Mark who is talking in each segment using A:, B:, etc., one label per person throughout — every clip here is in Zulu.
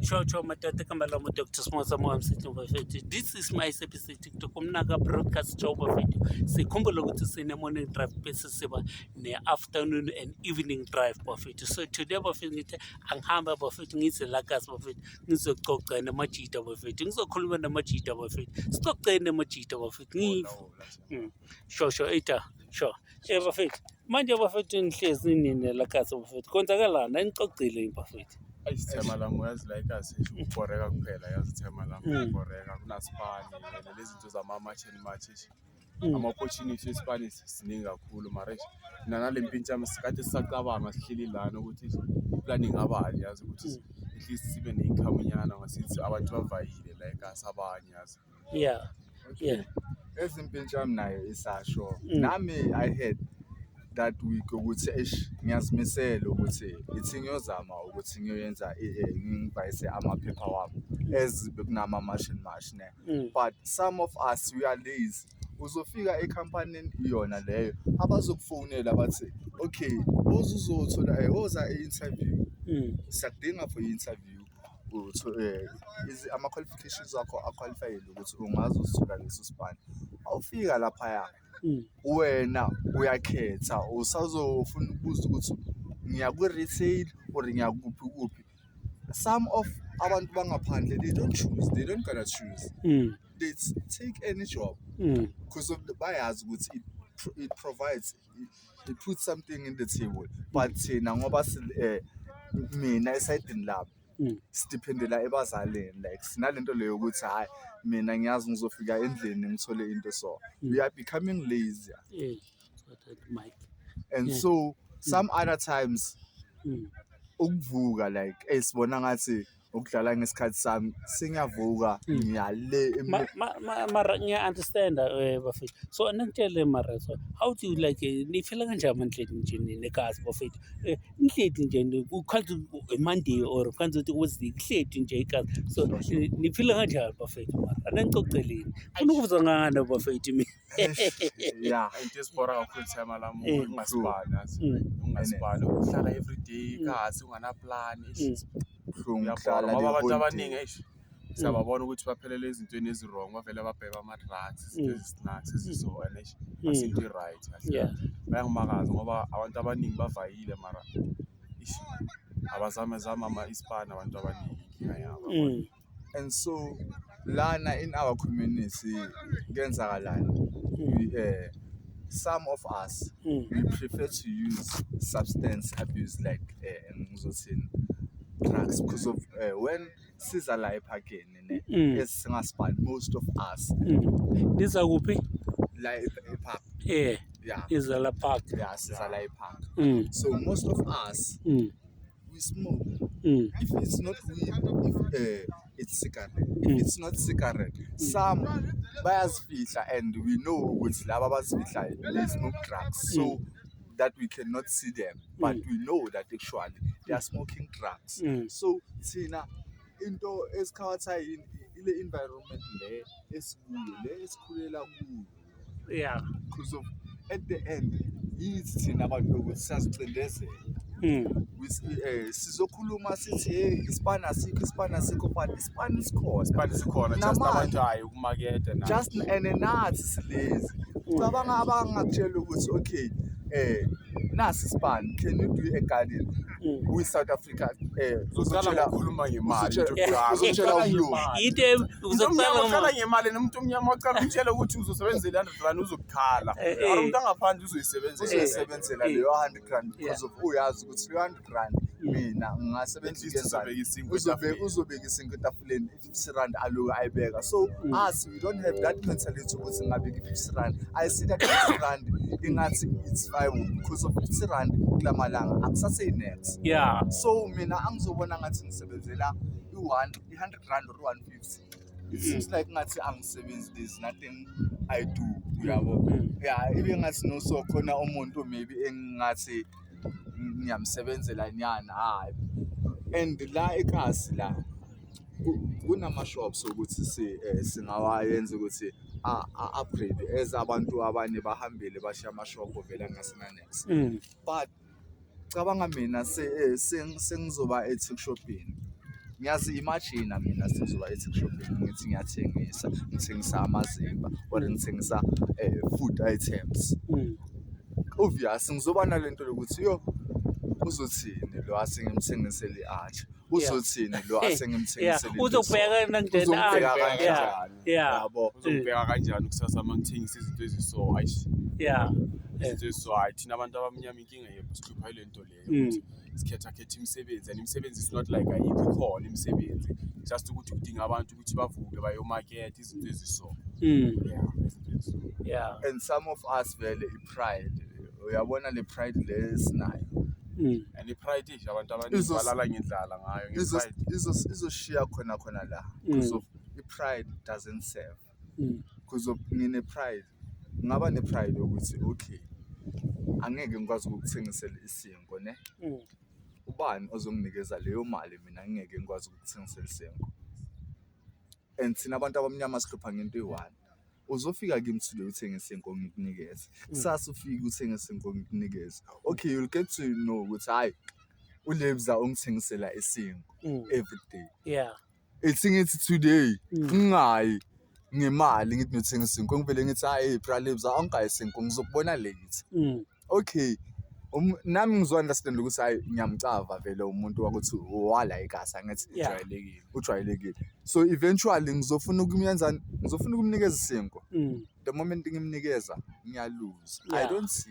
A: Sho madoda, igama lami uDr Smosa Msithu bafethu. This is my SABC TikTok umnaka broadcast show bafethu. Sikhumbule ukuthi sine morning drive bese siba ne-afternoon and evening drive bafethu. So today bafethu ngithi angihambe bafethu ngize la kasi bafethu ngizococa namajita bafethu. Ngizokhuluma namajita bafethu. Sicoceni namajita bafethu. Ngive. Sho ita sho. Eh bafethu manje bafethu nihlezi nini la kasi bafethu. Kwenzakalani? Anicocile bafethu.
B: Ayisithema lami, uyazi, la ikasi nje ukubhoreka kuphela, yazi, ithema lami. Ukubhoreka kunasipani and lezi zinto zama-march and march nje. Ama-opportunity esipani siningi kakhulu, mara eish, mina nale mpintshi yami sikade sisacabanga sihleli lana ukuthi nje iplani ingabani, yazi, ukuthi at least sibe ne-income nyana ngasithi abantu bavayile la ekasi abanye, yazi.
C: Ezimpintshi yami nayo isasho. Nami I had that week ukuthi eish, ngiyazimisela ukuthi ithi ngiyozama ukuthi ngiyoyenza ngibhayise amaphepha wami as bekunama march and march ne. But some of us, we are lazy. Uzofika ekhampanini iyona leyo abazokufonela bathi, "Okay, uzothola woza i-interview. Siyakudinga for i-interview. Ama-qualifications wakho aqualifyile ukuthi ungaze uzithola leso sipani." Awufika laphaya, wena uyakhetha, usazofuna ukubuza ukuthi ngiya kwi-retail or ngiya kuphi kuphi. Some of abantu bangaphandle, they don't choose, they don't gonna choose. They take any job because of bayazi ukuthi it provides, it puts something in the table. But thina ngoba mina esayidini lami sidependela ebazalini, like sinalento leyo ukuthi hhayi, mina ngiyazi ngizofika endlini ngithole into, so we are becoming lazy.
A: So that mic.
C: And so some other times ukuvuka, like sibona ngathi ukudlala ngesikhathi sami, sengiyavuka ngiyale.
A: Mara ngiya-understand bafethu. So anangitshele mara, so how do you like nifila kanjani mandleni nje nekazi bafethu? Nihleti nje kukhanzi Monday or khanzi ukuthi Wednesday, kuhleti nje igazi. So niphila kanjani bafethu mara? Anangicoceleni. Funa ukuzwa ngani bafethu mina.
B: Into esibhora kakhulu, timer lami, ungasibani, yazi. Ungasibani, ukuhlala everyday kasi ungana-plan.
C: Buhlungu
B: Uyabhora
C: ukuhlala
B: ngoba abantu
C: the whole
B: abaningi
C: day.
B: Eish, siyababona ukuthi baphelele ezintweni ezi-wrong, bavele babhema ama-drugs, izinto ezi-snacks eziso, and eish, asinto i-right kahle. Bayangimakaza ngoba abantu abaningi bavayile, mara ish, abazame zama ama-ispan abantu abaningi, inkinga yabo.
C: And so lana in our community kuyenzakalani? Some of us, we prefer to use substance abuse, like ngizothini, drugs, because of when siza la ephakeni ne, esingasibani most of us.
A: Niza kuphi?
C: La epark. Yeah.
A: Niza la park.
C: Yeah, siza la epark. So most of us, we smoke. If it's not weed, if it's cigarette. If it's not cigarette, some bayazifihla, and we know ukuthi laba abazifihlayo, they smoke drugs, so that we cannot see them, but we know that actually they are smoking drugs. So thina into esikhawatha yini ile environment le esikuyo, le esikhulela kuyo, because of at the end yithi thina abantu ukuthi siyazicindezela. Sizokhuluma sithi, "Hey, isipani asikho, isipani asikho," but isipani sikhona.
B: Isipani sikhona, just
C: Namanje.
B: abantu hayi ukumaketha nathi.
C: Just and nathi silezi cabanga abangakutshela ukuthi, "Okay, nasi isipani, can you do a garden?" Kwi-South Africa
B: Uzoqala ngokukhuluma ngemali, into yokuqala.
C: uzotshela
B: Uzoqala
C: umlungu.
B: ngemali.
A: Into
B: Umuntu
A: uzoqala
B: omnyama uqala
A: ngama
B: ngemali, nomuntu omnyama waqala umtshele ukuthi uzosebenzela R100, uzokukhala. Mara umuntu angaphandle uzoyisebenzela.
C: Uzoyisebenzela leyo R100 because of uyazi ukuthi leyo R100 mina ngingasebenza
B: At least
C: ukuyenzani.
B: uzobeka isinkwa etafuleni.
C: Uzobeka isinkwa etafuleni, i-R50 aloku ayibeka. So us, we don't have that mentality ukuthi ngingabeka i-R50. I see that R50 ingathi it's five, because of R50 kulamalanga akusaseyi-nex. So mina angizobona ngathi ngisebenzela i-one i-R100 or 150, it seems like ngathi angisebenzi, there's nothing I do, uyabo? Yeah, ibe ngathi no, so khona umuntu maybe engingathi ngiyamsebenzela nyana, hayi. And la ekasi la kunama-shops ukuthi singawayenza ukuthi a-upgrade, as abantu abanye bahambile bashiya ama-shop vele angasena-nex. But cabanga mina sengizoba e-tuck shopini. Ngiyazi-imagine mina sengizoba e-tuckshopini ngithi ngiyathengisa, ngithengisa amazimba or ngithengisa food items. Obvious ngizoba nalento lokuthi yo, uzothini lo asengimthengisele i-atchar, uzothini lo asengimthengisele into?
A: Uzokubheka nangena.
C: Uzongibheka kanjani?
A: Yabo.
B: Uzongibheka kanjani kusasa uma ngithengisa izinto eziso? Ayish, izinto eziso, hayi, thina abantu abamnyama inkinga yethu sihlupha ile nto leyo ukuthi sikhetha khetha imisebenzi, and imisebenzi is not like ayikho, ikhona imisebenzi, just ukuthi kudinga abantu ukuthi bavuke bayomaketha izinto eziso. Yeah, izinto eziso.
C: And some of us vele i-pride, uyabona le pride le esinayo.
B: And i-pride nje, abantu abaningi balala ngendlala ngayo, nge-pride.
C: Izoshiya khona khona la because of i-pride doesn't serve. Because of ngine-pride, ngingaba ne-pride yokuthi okay, angeke ngikwazi ukukuthengisela isinkwa ne. Ubani ozonginikeza leyo mali mina ngingeke ngikwazi ukukuthengisela isinkwa? And thina abantu abamnyama sihlupha ngento eyi-one. Uzofika kimi today uthenge isinkwa, ngikunikeze. Kusasa ufike uthenge isinkwa, ngikunikeze. Okay, you'll get to know ukuthi hhayi, uLebza ungithengisela isinkwa every day. Ithi ngithi today ngingayi ngemali, ngithi ngiyothenga isinkwa, ngivele ngithi hayi bra Lebza, awungayi isinkwa, ngizokubona late. Okay, nami ngizo-understand ukuthi hhayi, ngiyamcava vele umuntu wakuthi wala ekasi, angithi?
B: Ujwayelekile.
C: Ujwayelekile, so eventually ngizofuna ukumyenzani, ngizofuna ukumnikeza isinkwa. The moment ngimnikeza, ngiyaluza. I don't see.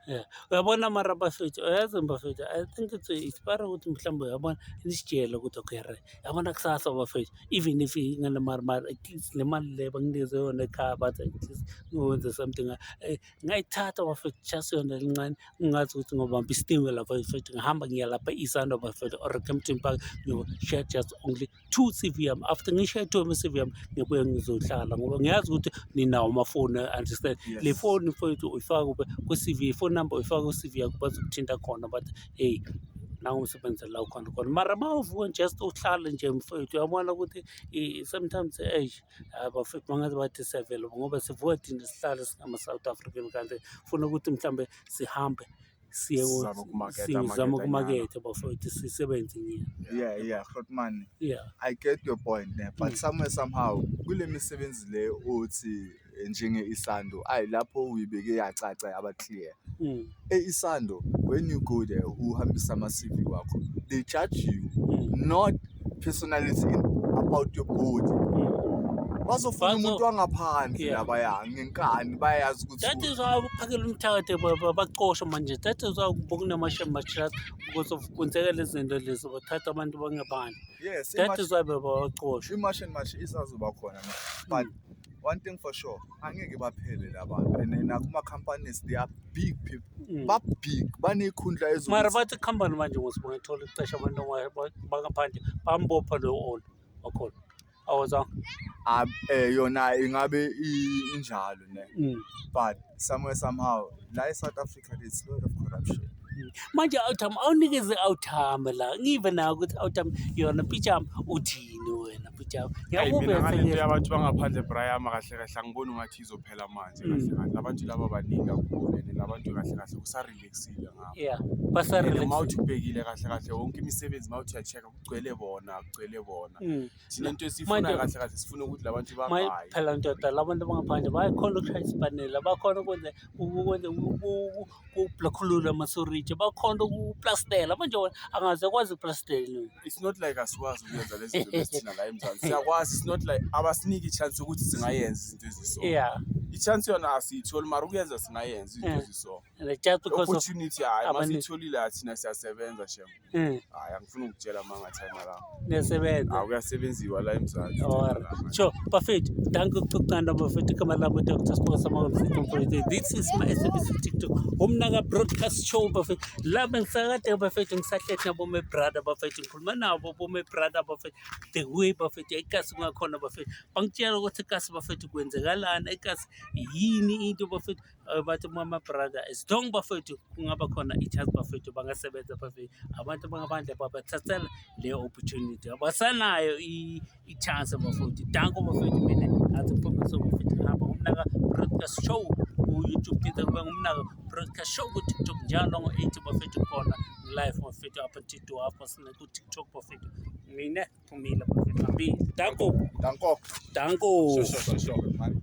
A: Yeah. Uyabona mara bafethu, uyazi bafethu, I think it's better ukuthi mhlawumbe, uyabona, nisitshele ukuthi okay re, yabona kusasa bafethu, even if ingenemali mara at least le mali le banginikeze yona ekhaya, bathi at least ngiwenze something, ngayithatha bafethu, just yona lencane, ngingazi ukuthi ngobamba isitimela lapha bafethu, ngihamba ngiya lapha Isando bafethu or Kempton Park, ngiyo-share just only two CV yami. After ngishare two ama-CV yami, ngibuye ngizohlala ngoba ngiyazi ukuthi ninawo amafoni, understand?
C: Yes.
A: Le phone mfowethu uyifaka kuphi? Ku-CV, phone number uyifaka ku-CV yakho, bazokuthinta khona, bathi hey, nangumsebenzi la ukhona khona. Mara uma uvuka just uhlale nje mfowethu, uyabona ukuthi sometimes eish, bafethu bangaze bathi siyavela ngoba sivuka thina sihlale singama-South African, kanti funa ukuthi mhlambe sihambe siye
B: Sizame ukumaketha,
A: sizame
B: maketha
A: ukumaketha bafowethu, sisebenze nyana.
C: Yeah, Grootman. I get your point ne, but somewhere somehow kule misebenzi le othi njenge Isando, ayi, lapho uyibeke yacaca, yaba clear. E-Isando, when you go there uhambisa ama-CV wakho, they judge you not personality in, about your body. Bazofuna umuntu wangaphandle labaya ngenkani, bayazi ukuthi
A: That is why uphakela umthakathi baqosha manje. That is why bokunama-shemachas because of kwenzeka lezi zinto lezi, bathatha abantu bangaphandle. That is why bebaqosha.
C: I-March and March isazoba khona ne, but one thing for sure, angeke baphele labantu, and nakuma-companies they are big people. Ba-big, banekhundla ezokuthi
A: Mara bathi kuhambani manje ngosi bangayithola ixesha abantu bangaphandle, bambopha lo owner wakhona awazange.
C: Ah, yona ingabe injalo ne, but somewhere somehow la e-South Africa there's a lot of corruption.
A: Manje awutham awunikeze awuthame la, ngive nawe ukuthi awuthame yona pijama, uthini wena pijama?
B: Hayi, mina
A: Ngiyakuveza
B: ngalento
A: ke.
B: yabantu bangaphandle brayama, kahle kahle angiboni ungathi izophela manje. Kahle kahle abantu laba baningi kakhulu, and labantu kahle kahle kusa-relaxile ngabo.
A: Yeah,
B: And
A: basa-relax.
B: uma uthi ubhekile kahle kahle wonke imisebenzi, uma uthi uya-check-a, kugcwele bona, kugcwele bona. Thina into esiyifunayo kahle kahle, sifuna ukuthi labantu bangayi.
A: Phela ndoda, labantu bangaphandle bayakhona ukushaya isipanela, bakhona ukwenza ukublokhulula amasoriji, bakhona ukuplastela. Manje wena angaze kwazi ukuplastela.
B: It's not like asikwazi ukuyenza lezi zinto lezi thina la eMzansi, siyakwazi. It's not like abasiniki i-chance yokuthi singayenza izinto eziso. I-chance yona asiyitholi, mara ukuyenza singayenza izinto eziso.
A: And just because of
B: Opportunity hayi, masiyitholile thina siyasebenza shem. Hayi, angifuni ukukutshela manga time la.
A: Niyasebenza.
B: Hayi, kuyasebenziwa la eMzansi.
A: Alright. Sure, bafethu, dankie ukuxoxana bafethu. Igama lami Dr. Sipho Samaka. This is my SABC TikTok. Umnaka broadcast show bafethu. La bengisakade bafethu, ngisahleli nabo my brother bafethu, ngikhuluma nabo bo my brother bafethu. The way bafethu ekasi kungakhona bafethu. Bangitshela ukuthi ekasi bafethu kwenzekalani, ekasi yini into bafethu. Bathi mama brother as long bafethu kungaba khona i-chance bafethu, bangasebenza bafethu. Abantu bangaphandle babathathela le opportunity, abasanayo i-chance bafethu. Danko bafethu, mina athi ngiphume so bafethu, ngihamba ngumnaka broadcast show ku-YouTube, phinde kube ngumnaka broadcast show ku-TikTok njalo ngo-8 bafethu, khona live bafethu up until 2 half past ku-TikTok bafethu. Mina phumile bafethu, hambile. Danko.
C: Danko.
A: Danko.
B: Sure, sure, sure, man.